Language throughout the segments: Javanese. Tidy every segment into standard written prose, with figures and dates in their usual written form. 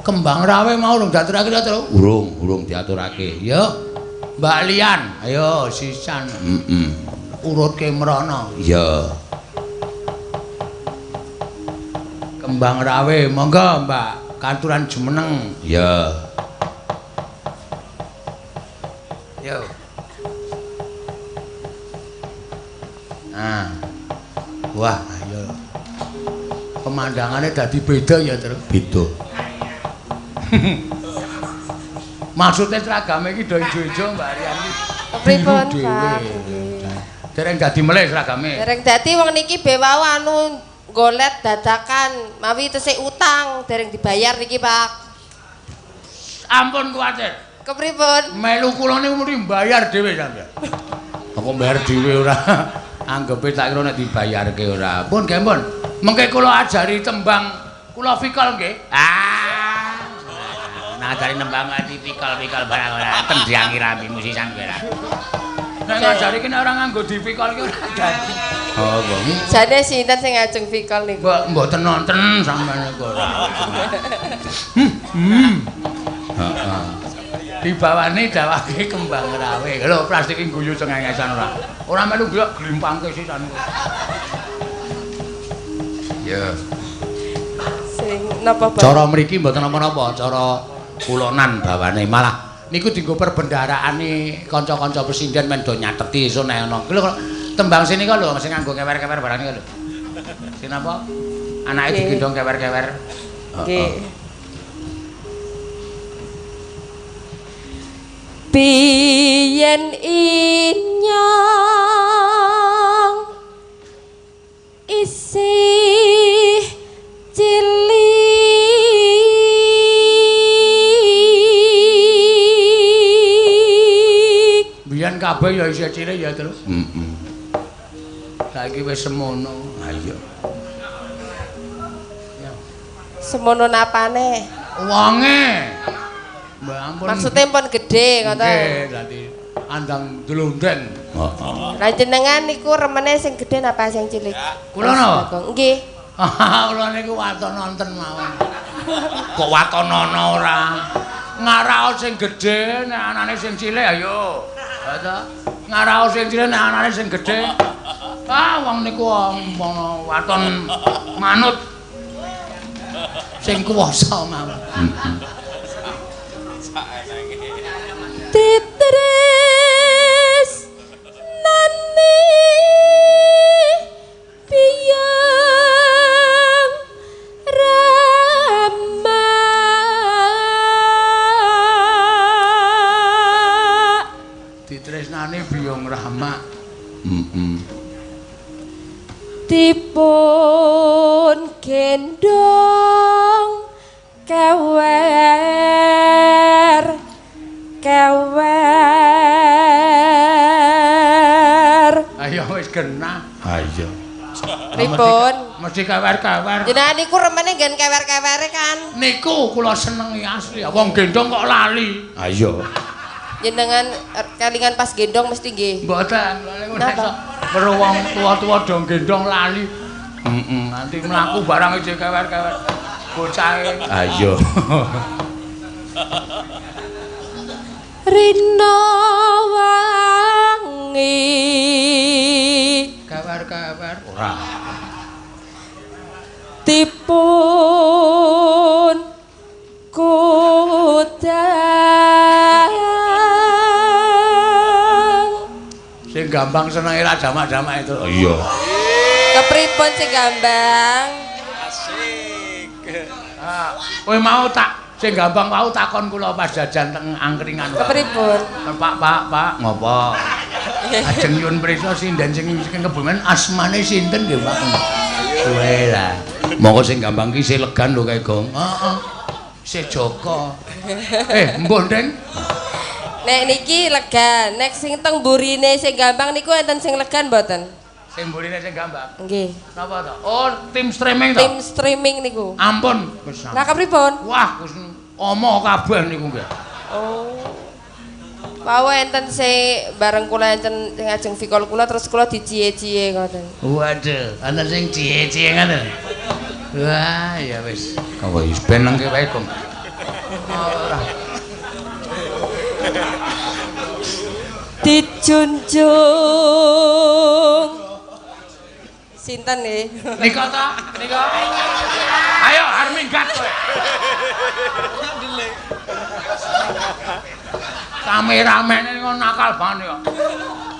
Kembang Rawe mau urung diaturake ta? Urung, urung diaturake. Ya. Mbak Lian, ayo sisan. Heeh. Urutke mrono. Iya. Kembang Rawe, monggo Mbak, katuran jumeneng. Iya. Yo. Nah. Wah, ayo. Pemandangannya dadi beda ya, Tru. Beda. Maksudnya seragame iki do ijo-ijo Mbak Rian iki. Pripun, Pak? Dereng dadi melih seragame. Dereng dadi wong niki be wau anu golet dadakan mawi tesih utang dereng dibayar niki, Pak. Ampun kuwatir. Kepripun? Melu kula niku mesti mbayar dhewe sampeyan. Aku mbayar dhewe ora. Anggepe tak kira nek dibayarke ora. Pun nggih pun. Mengke kula ajari tembang kula fikal nggih. Ah. Nah, ajari nembang ati fikal-fikal barang ora tendiangi rambi musisan kowe ora. Nek ngajari ki nek ora nganggo difikal ki ora dadi. Oh, apa? Jane sinten sing ngajeng fikal niku? Mbok mboten nonton sampeyan niku ora. Heeh. Dibawani dawake Kembang Rawe. Lho plastik iki guyu cengengesan ora. Ora melu guyu glimpangke sisan kok. Ya. Sing napa Pak? Cara mriki mboten napa-napa, cara kulonan bawane malah niku dienggo perbendaraane kanca-kanca presiden men do nyateti iso nek ana. Lho tembang sini kok lho sing nganggo kewer-kewer barang niku lho. Sing napa? Anake digendhong kewer-kewer. Nggih. Biyen inyong isih cilik Biyen kabeh ya isih cilik ya terus. Heeh. Saiki wis semono. Ha iya. Semono napane? Wonge. Mbak ampun. Maksudnya pun gedhe ngoten. Nggih, dadi andang dlondeng. Heeh. Lah jenengan niku remene sing gedhe napa sing cilik? Kula napa? Nggih. Kula niku waton nonton mawon. Kok waton ana ora? Ngarao sing gedhe nek anane sing cilik ayo. Ha ta? Ngarao sing cilik nek anane sing gedhe. Ah wong niku wong waton manut sing kuwasa mawon. Titres nani piyang rama Ditresnani biyong rama. Dipun gendong kewer kewer. Ayo wis genah. Ayo. Pripun? Mesti kewer-kewer. Jenengan niku remene nggen kewer-kewere kan? Niku kula senengi asli. Wong gendong kok lali. Ayo. Jenengan kelingan pas gendong mesti nggih. Mboten, niku nek weruh wong tuwa-tuwa do gendong lali. Heeh, nanti mlaku barang isih kewer-kewer. Bocahe. Ayo. Rina wangi kewer-kewer ora dipun kudang sing gampang senenge ra jamak-jamak itu. Oh iya. Kepripun sing gampang? Asik. Ah, kowe mau tak sing gampang wau takon kula pas jajan teng angkringan. Kepripun? Pak, Pak, Pak, ngopo? Ajeng nyuwun prisa sinden sing Kebumen asmane sinten nggih, Pak? Kowe lah. Monggo sing gampang ki isih legan lho kae, Gong. Heeh. Isih Joko. Mbuh, Deng. Nek niki legan, nek sing teng mburine sing gampang niku enten sing legan mboten? Sing mburine sing gampang. Nggih. Napa to? Oh, tim streaming to? Tim streaming niku. Ampun. Lah kepripun? Wah, wis omo kabeh niku nggih. Oh. Wau enten sing bareng kula enten sing ajeng vikol kula terus kula dicie-cie ngoten. Waduh, enten sing cie-cie ngoten. Wah, ya wis. Kok wis ben nengke wae, Gong. Ora. Dijunjung. Sinten nggih? Nika ta? Nika. Ayo arep minggat kowe. Kameramene ngono nakal banget ya.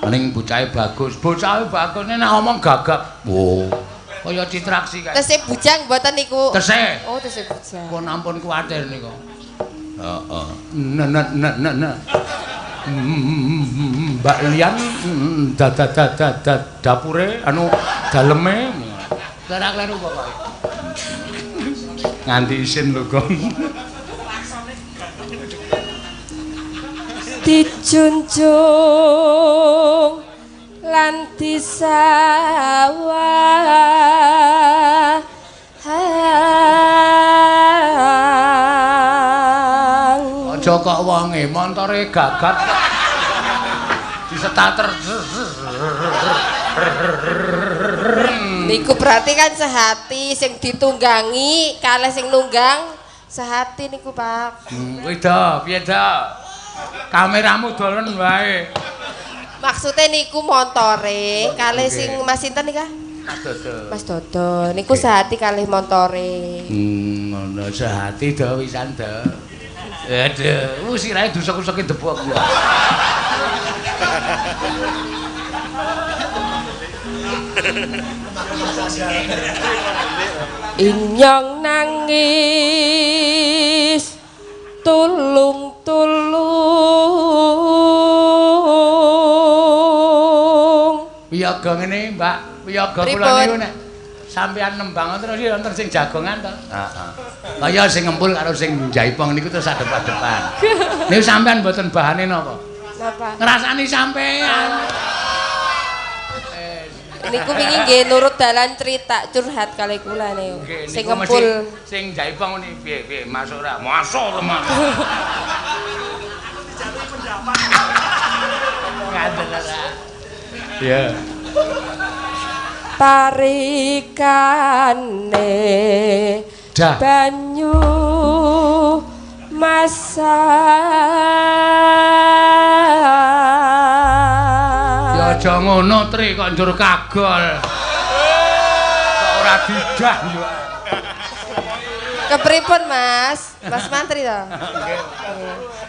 Ning bocahe bagus, bocahe bagus nek ngomong gagap. Oh. Kaya citraksi kae. Tesih bujang mboten niku? Tesih. Oh, tesih bujang. Pun ampun kuwatir niku. Heeh. Ne. Mbak Lian da dapure anu daleme. Ora kleru pokoke. Nganti isin lho, Gong. Dijunjung lan disawah. Aja kok wonge montore gagat disetater. Niku berarti kan sehati sing ditunggangi kalih sing nunggang sehati niku, Pak. Kuwi do, piye do? Kameramu dolen wae. Maksude niku montore kalih sing Mas sinten nika? Mas Dodo. Mas Dodo niku sehati kalih montore. Ngono sehati do wisan do. Aduh, sirahe dusuk-usuke debok ya. Inyong nangis tulung-tulung. Wiyaga ngene, Mbak. Wiyaga kula niku nek sampean nembang terus wonten sing jagongan to. Heeh. Kaya sing ngempul karo sing jaipong niku terus adep-adepan. Niku sampean mboten bahane napa? Napa? Ngrasani sampean. Niku wingi nggih nurut dalan cerita curhat kalih kula niku. Sing ngempul sing jaipong ngene piye piye masuk ora? Masuk to, Mas. Dijaluki pendapat. Ngandel ora. Iya. Tarikane banyu masak. Ya aja ngono Tri kok njur kagol. Kok ora didah yo. Kepripun Mas? Mas Mantri to? Nggih.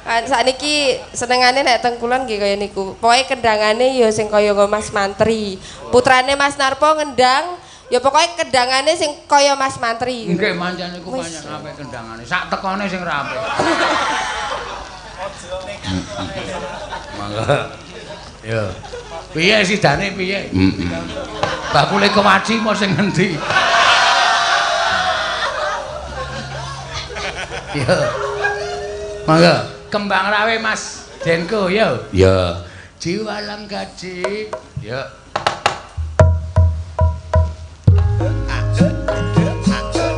Sakniki senengane nek teng kulon nggih kaya niku. Pokoke kendangane ya sing kaya Mas Mantri. Putrane Mas Narpo ngendang, ya pokoke kendangane sing kaya Mas Mantri. Nggih, mancen niku pancen apik kendangane. Sak tekone sing ra apik. Mangga. Ya. Piye sidane piye? Bakule kewaci mau sing ngendi? Ya. Mangga. Kembang rawe Mas Denko yo. Ya. Jiwa langgaji. Ya.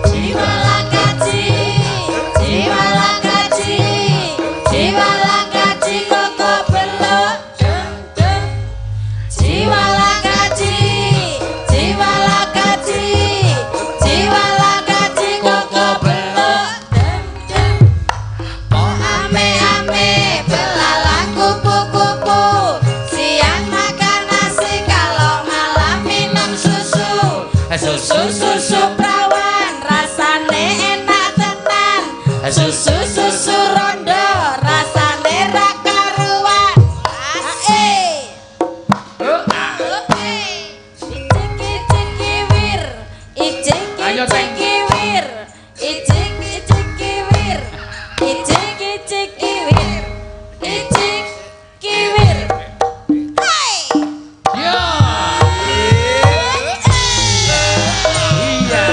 Jiwa langgaji, jiwa langgaji, jiwa langgaji koko belok dem dem. Jiwa langgaji, jiwa langgaji, jiwa langgaji koko belok dem dem. Ame-ame belalang kupu-kupu, siang makan nasi kalau malam minum susu. Susu-susu prawan rasane enak tenan. Susu-susu rondo rasane ra karuan. Ae. Icik-icik wir, icik-icik wir, icik-icik wir, icik-icik wir, icik kiwir. Hai. Ya. Iya.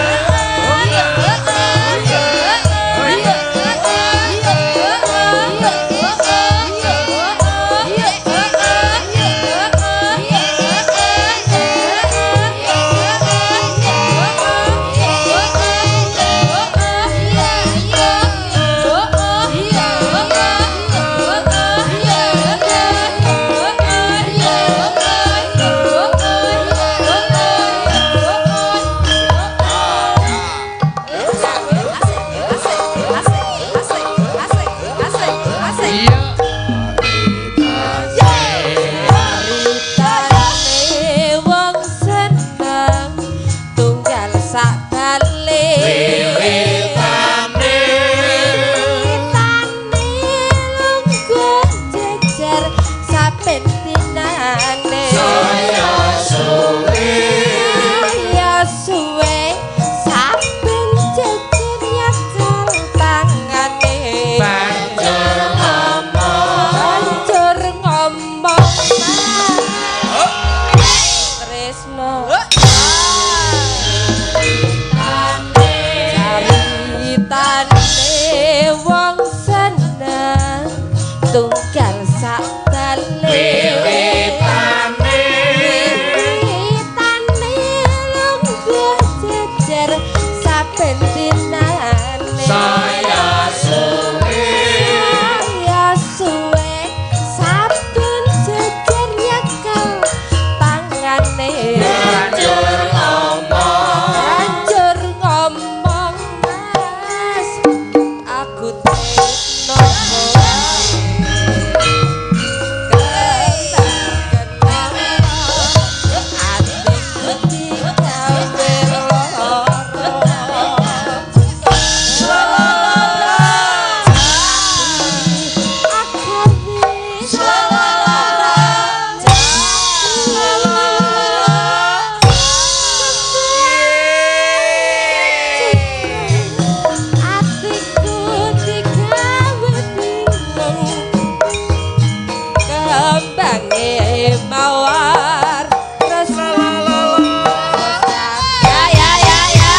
bale. Wiwitane wiwitane lungguh jejer saben dinane. Saya suwe saya suwe saben jejer nyekel tangane. Banjur ngomong banjur ngomong tresno caritane wong seneng tunggal sak bale. Wiwitane wiwitane lungguh jejer saben dinane. Saya suwe saya suwe saben jejer nyekel tangane. Banjur ngomong banjur ngomong mas aku tresno kowe. Atiku digawe lara. Aku wis Atiku digawe bingung kembange mawar terus ya ya ya ya.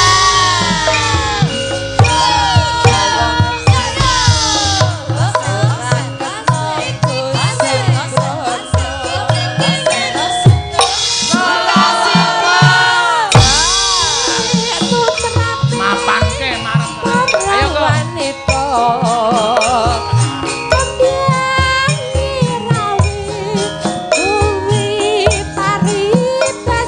Mapanke marang. Ayo kok. Wanita kembange rawi kuwi paribasane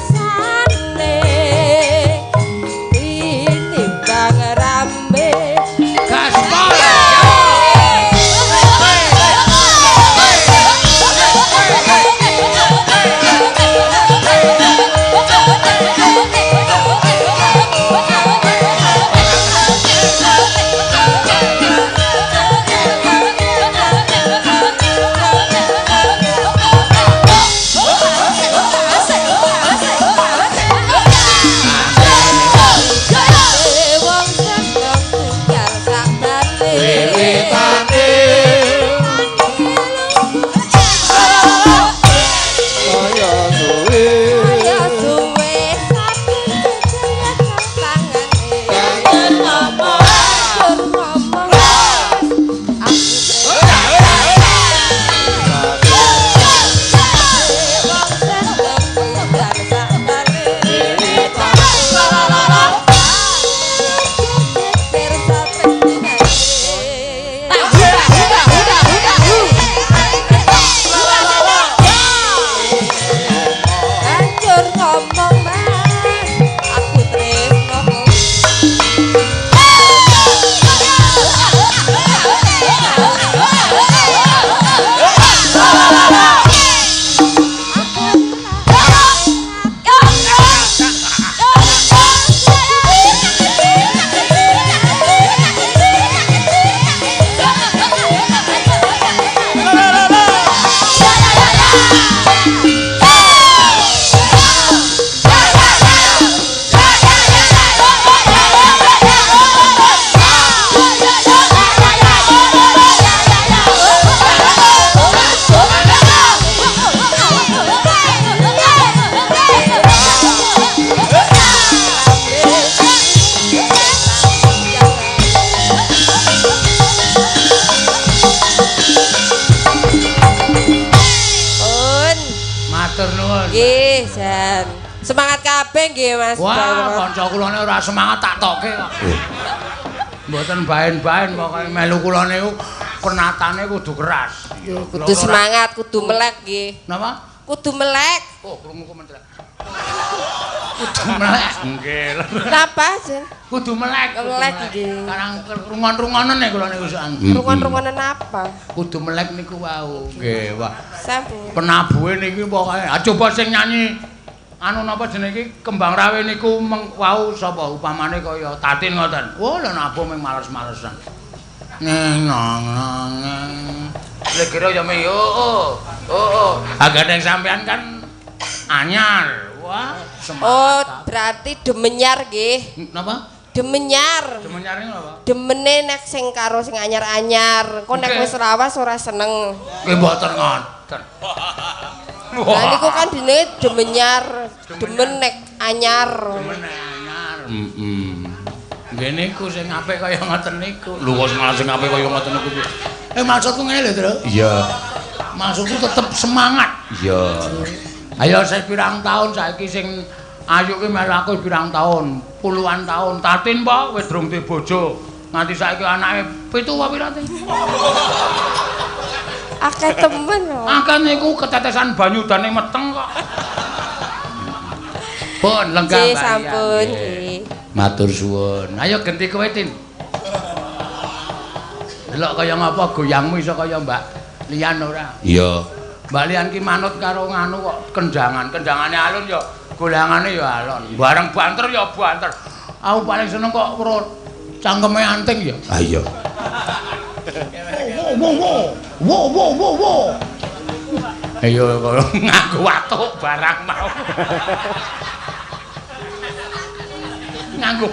tinimbang rambe. Gaspol. Wong seneng tunggal sak bale. Wiwitane Saya suwe Kaya suwe saben jejer nyekel tangane. Banjur ngomong banjur ngomong aku wong seneng tunggal sak bale. Jejer saben dinane. Hancur ngomong mas aku tresno kowe. Pun. Matur nuwun. Nggih, Jan. Semangat kabeh nggih Mas. Wah, Bawono. kanca kula niku ora semangat tak toke kok. Mboten baen-baen pokoke melu kula niku penatane kudu keras. Kudu semangat, kudu melek nggih. Napa? Kudu melek. Oh, krungu komentar. Kudu melek. Nggih. Napa, Jan? Kudu melek. Kudu Melek nggih. Karang rungon-rungonen nek kula niku sokan. Rungon-rungonen apa? Kudu melek niku wau. Nggih, wah. Sampun. Penabuhe niki pokoke. Ah coba sing nyanyi Anu napa jenenge iki kembang rawe niku wau sapa upamane kaya Tatin ngoten. Wah, lha nabuh mung males-malesan. Neng nang nang. Legero ya me yo. Oh, oh. Agane sampean kan anyar. Wah, semangat. Oh, berarti demenyar nggih. Napa? Demenyar. Demenyar niku napa? Demene nek sing karo sing anyar-anyar. Engko nek wis lawas ora seneng. Nggih mboten ngoten. Lah niku kan jenenge demenyar, demen nek anyar. Demen nek anyar. Heeh. Nggih niku sing apik kaya ngoten niku. Lho kok sing apik kaya ngoten niku piye? Maksudku ngene lho, Tru. Iya. Maksudku tetep semangat. Iya. Ayo saya pirang tahun saiki sing ayu ki melu aku pirang tahun, puluhan tahun. Tatin po wis durung duwe bojo. Nganti saiki anake 7 apa pira Tin? Akeh temen lho. Akeh niku ketetesan banyu dane meteng kok. Pun lenggah Mbak. Sampun nggih. Matur suwun. Ayo genti kowe Tin. Delok kaya ngapa goyangmu iso kaya Mbak Lian ora? Iya. Mbak Lian ki manut karo nganu kok kendangan. Kendangane alun ya golangane ya alon. Bareng banter ya banter. Aku paling seneng kok weruh cangkeme anting ya. Ah iya. Wo wo wo wo wo wo. Ayo nganggo watuk barang mau. Nganggo.